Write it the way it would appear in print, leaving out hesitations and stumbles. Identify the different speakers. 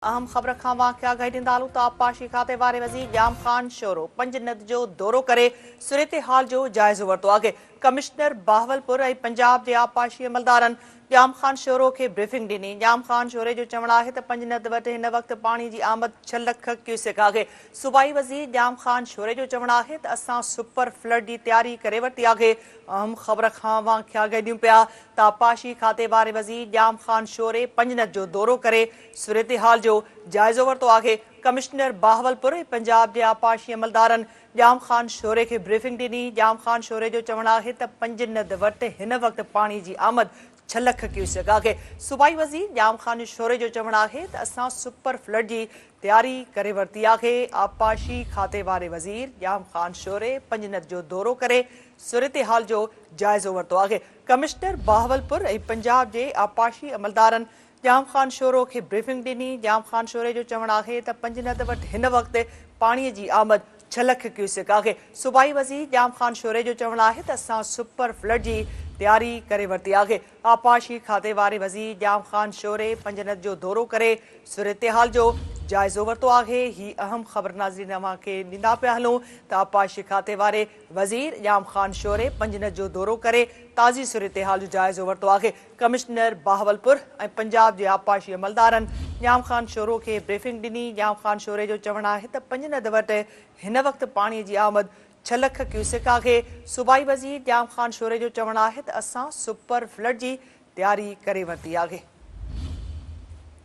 Speaker 1: اهم خبر کان اوهان کي آگاهي ڏيندا هلون ته آبپاشي کاتي واري وزير ڄام خان شورو پنجند جو دورو ڪري صورتحال جو جائزو ورتو آهي. ڪمشنر بهاولپور ۽ پنجاب جي آبپاشي عملدارن ڄام خان شورو کي بريفنگ ڏني. ڄام خان شوري جو چوڻ آهي ته پنجند وٽ هن وقت پاڻي جي آمد ڇهه لک ڪيوسڪ آهي. صوبائي وزير ڄام خان شوري جو چوڻ آهي ته اسان سپر فلڊ جي تياري ڪري ورتي آهي. اهم خبر کان اوهان کي آگاهي ڏيون پيا ته آبپاشي کاتي واري وزير ڄام خان شوري پنجند جو دورو ڪري صورتحال جو جائزو ورتو آهي. ڪمشنر بهاولپور ۽ پنجاب جي آبپاشي عملدارن ڄام خان شوري کي بريفنگ ڏني. ڄام خان شوري جو چوڻ آهي ته پنجند وٽ هن وقت پاڻي جي آمد ڇهه لک ڪيوسڪ آهي. صوبائي وزير ڄام خان شوري جو چوڻ آهي ته اسان سپر فلڊ جي تياري ڪري ورتي آهي. آبپاشي کاتي واري وزير ڄام خان شوري پنجند جو دورو ڪري صورتحال جو جائزو ورتو آهي. ڪمشنر بهاولپور ۽ پنجاب جي آبپاشي عملدارن ڄام خان شورو کي بريفنگ ڏني. ڄام خان شوري جو چوڻ آهي ته پنجند وٽ هن وقت پاڻي جي آمد ڇهه لک ڪيوسڪ آهي. صوبائي وزير ڄام خان شوري جو چوڻ آهي ته اسان سپر فلڊ جي تياري ڪري ورتي آهي. آبپاشي کاتي واري وزير ڄام خان شوري پنجند جو دورو ڪري صورتحال جو جائزو ورتو آهي. هي اهم خبر ناظرين اوهان کي ڏيندا پيا هلون ته آبپاشي کاتي واري وزير ڄام خان شوري پنجند جو دورو ڪري تازي صورتحال جو جائزو ورتو آهي. ڪمشنر بهاولپور ۽ پنجاب جي آبپاشي عملدارن ڄام خان شورو کي بريفنگ ڏني. ڄام خان شوري جو چوڻ آهي ته پنجند وٽ هن وقت پاڻي جي آمد ڇهه لک ڪيوسڪ آهي. صوبائي وزير ڄام خان شوري جو چوڻ آهي ته اسان سپر فلڊ جي تياري ڪري ورتي آهي.